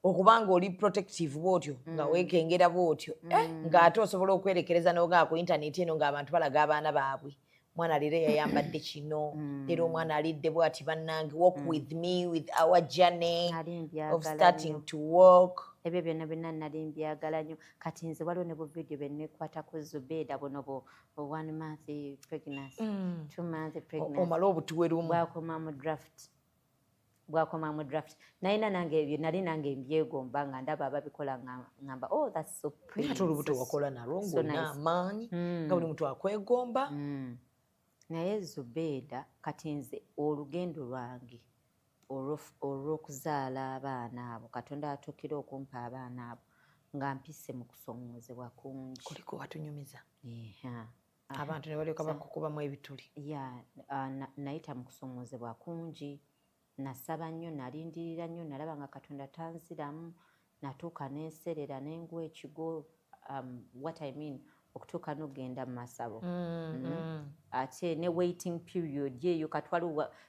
Okubanga oli protective bwotyo, nga weekengera bwotyo, ng'ate osobola okwerekereza n'ogamba ku intaneti eno ng'abantu balaga abaana baabwe, "Omwana leero yayambadde kino, leero omwana alidde bwati." Bannange, walk with me with our journey Nali of mbyagala starting nnyo. to walk. Ebyo byonna byonna nali mbyagala nnyo. Kati nze waliwo ne buvidiyo bye nekwatako, Zubeeda, buno bu 1 month pregnancy, 2 month pregnancy. Omale obutuwe lumu. Bwakoma mu draft, bwakoma mu draft. Nalina nange ebyo, nali nange mbyegomba nga ndaba ababikola, nga ngamba, "Oh, that's so pretty." Ate olubuto wakola nalwo So ng'olina nice. amaanyi, nga buli muntu akwegomba. Naye Zubeeda, kati nze olugendo lwange olw'okuzaala abaana abo, Katonda atuukira okumpa abaana abo nga mpise mu kusomoozebwa kungi. Kuliko watunyumiza. Eha. Abantu ne balyoka bakukubamu ebituli. Ya, nayita mu kusomoozebwa kungi. Nasaba nnyo, nalindirira nnyo, nalaba nga Katonda tanziramu. Natuuka nenserera, nengwa ekigo, what I mean, okutuuka n'okugenda mu masabo. Ate ne waiting period eyo, katwali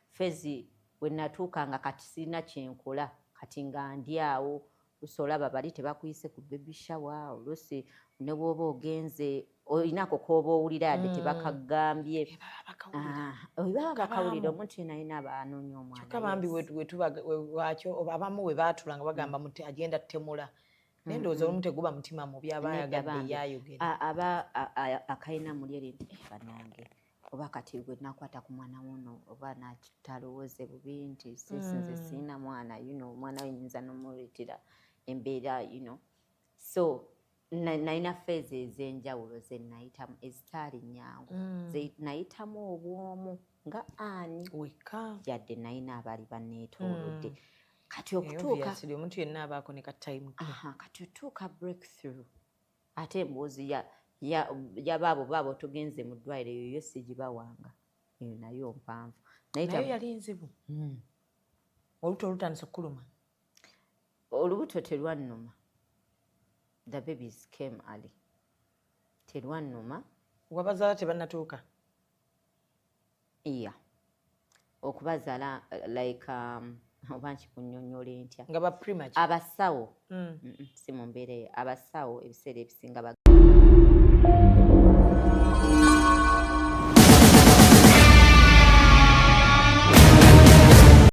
phase we natuuka nga kati sirina kyenkola, kati nga ndi awo. Oluusi olaba bali tebakuyise ku baby shower, oluusi ne bw'oba ogenze olinako k'oba owulira yadde tebakagambye. Baba bakawulira. Ah, baba bakawulira. Kabaamu. Omuntu yenna alina aba anoonya omwana. Kyokka bambi, lwaki abamu we baatula nga bagamba muti agenda ttemula, naye ndowooza olumu teguba mutima mubi, aba Nedda, ayagadde bambi. ye ayogera. Aba akalina muli eri nti, "Eh, bannange, oba kati gwe nakwata ku mwana wuno, oba natalowooze bubi nti since nze siina mwana, omwana we nyinza nomuleetera embeera." So nalina phase ez'enjawulo ze nayitamu ezitaali nnyangu. Ze nayitamu obwomu nga ani wekka. Yadde nalina abaali banneetoolodde. Kati okutuuka Obviously, omuntu yenna abaako ne ka time ke. Aha, kati otuuka breakthrough, ate emboozi ya baabo tugenze mu ddwaliro, eyo yo sigibawanga, eyo nayo mpanvu. Naye Naye yali nzibu. Olubuto olutandise okukuluma? Olubuto terwannuma. The babies came early, terwannuma. Wabazaala tebannatuuka? Iya, okubazaala, like, oba nkikunnyonnyola ntya? Nga ba premature? Abasawo. Si mu mbeera eyo. Abasawo ebiseera ebisinga